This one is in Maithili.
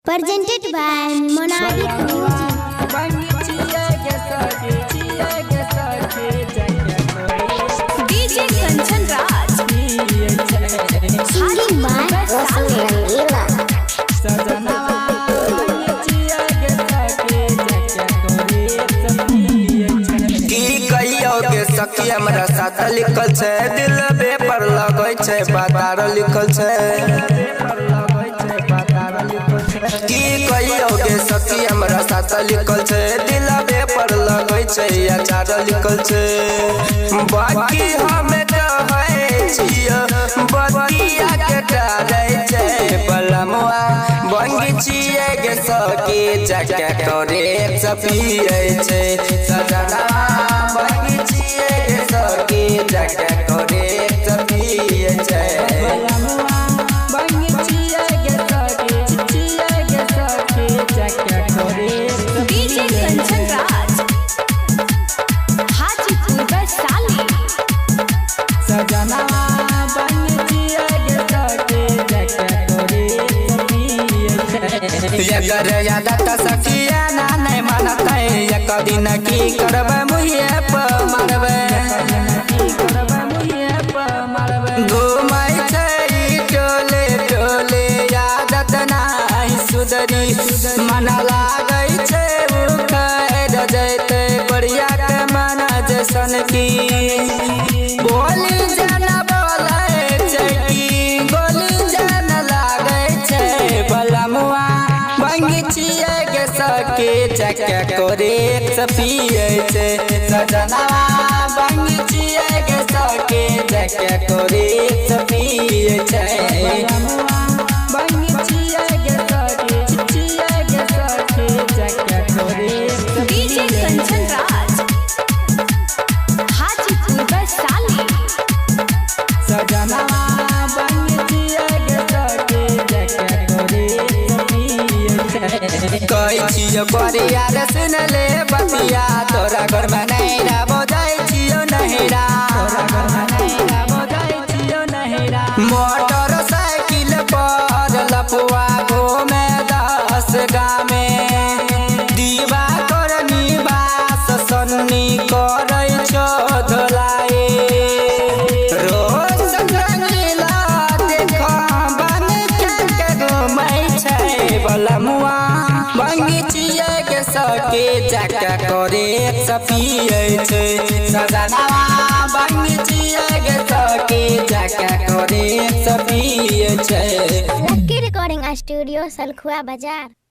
Presented by Monarch Music. DJ Kanchan Raj. Singing by Roshan Rangila. की कहियो के सखी हमरा साथ लिखल छै, दिल पेपर लगै छै, बातार लिखल छै। की कहियो के सखी हमरा साथ लिखल छै, दिल पेपर लगै छै, अचार लिखल छै। बाकी हम कहै छियो बतिया के टारै छै, बलमुआ बंगी छियै गे सखी जके करे सपियै छै। सजना बंगी छियै गे सखी जके करे सपियै छै। DJ Kanchan Raj. Hajipur Vaishali. एकर आदत सखिया ना नै मानतै, एक दिन की करबै मुहे पर मारबै। घूमै छै ई टोले टोले, आदत नाहि सुधरी, मन लागै छै उखैर जैतै बढ़िया के मन जैसन की। बोली जना बोलै छै की गोली जना लागै छै, बलमुआ बंगी छियै गे सखी चके करे पियै छै। सजनवा बंगी छियै गे सखी चके करे पियै छै। DJ Kanchan Raj. Hajipur Vaishali. कहै छियो बरिया रे सुन ले बतिया, तोरा घरमा नैरा बजै छियो नैरा। मोटर साइकिल पर लपुआ घूमे 10 गामे, दीवा कर निवास सन्नी करै छो धोलाए। रोज रंगीला देख बन के घूमै छै, बलमुआ बंगी छियै गे सखी जके करे सपियै छै। सजनवा बंगी छियै गे सखी जके करे सपियै छै। Lucky Recording Studio, Salkhua Bazaar.